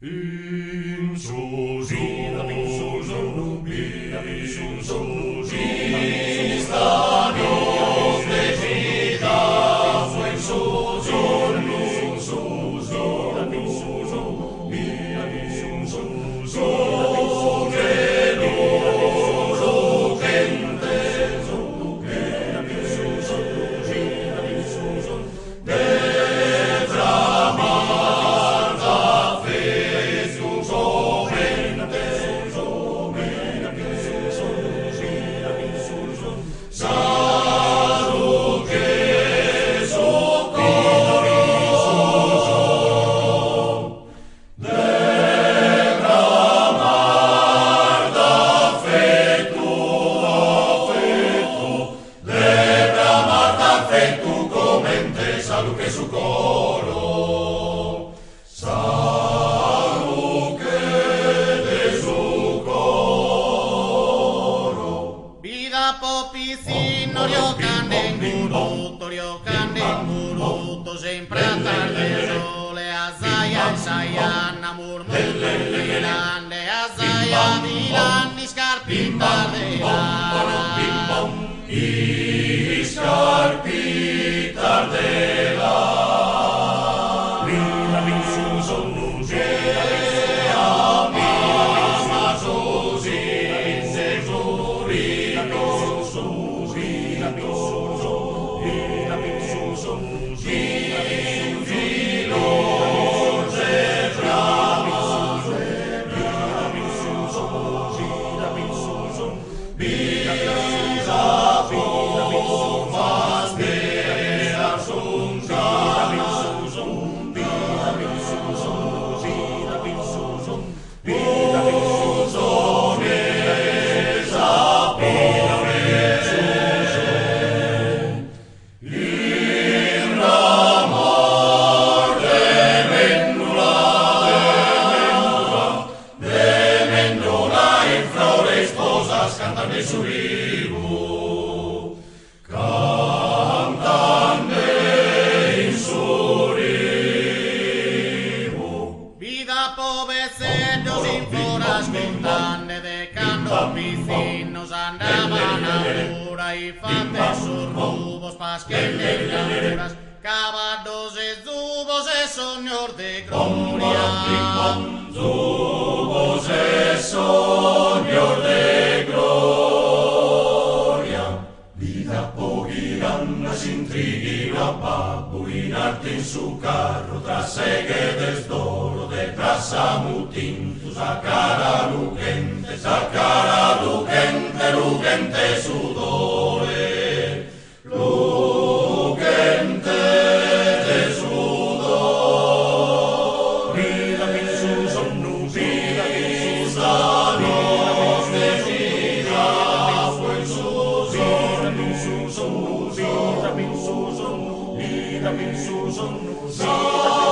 In su sonnu, in su sonnu, ista notte vida fu in su sonnu, in su sonnu, in su sonnu, che lughente, de Framarda festu comente, sa luche su coro de Framarda fetu, de Framarda fetu comente sa luche su coro, sa luche de su coro. Vida po pitzinnu giocande in gurutto, giocande in gurutto, sempre a tarde sole, a zaia in sa janna, murmuttu filande, a zaia filande, iscarpittas de lana. Iscarpittas de lana. Che a mama su su ricco, su ricco, in filos de brama, Vida formas beras un Puzones apore In ramor de mendula, de mendula in frore isposas cantande in su ribu, cantande in su ribu. Vida po bezzeddos in foras contande de cando pitzinnos andaban a fura iffatt'e sos rubos paschende in cabaddos e zubos e sonnios de gloria. Zubos e sonnios de gloria. Vida po ghirannas in trighinu a babbu in arte in su carru tra seghedes d'oro de trassamu tintu sa cara lughente sa cara lughente lughente sudore lughente de sudore. Ista notte vida fu in su sonnu, su sonnu, sa.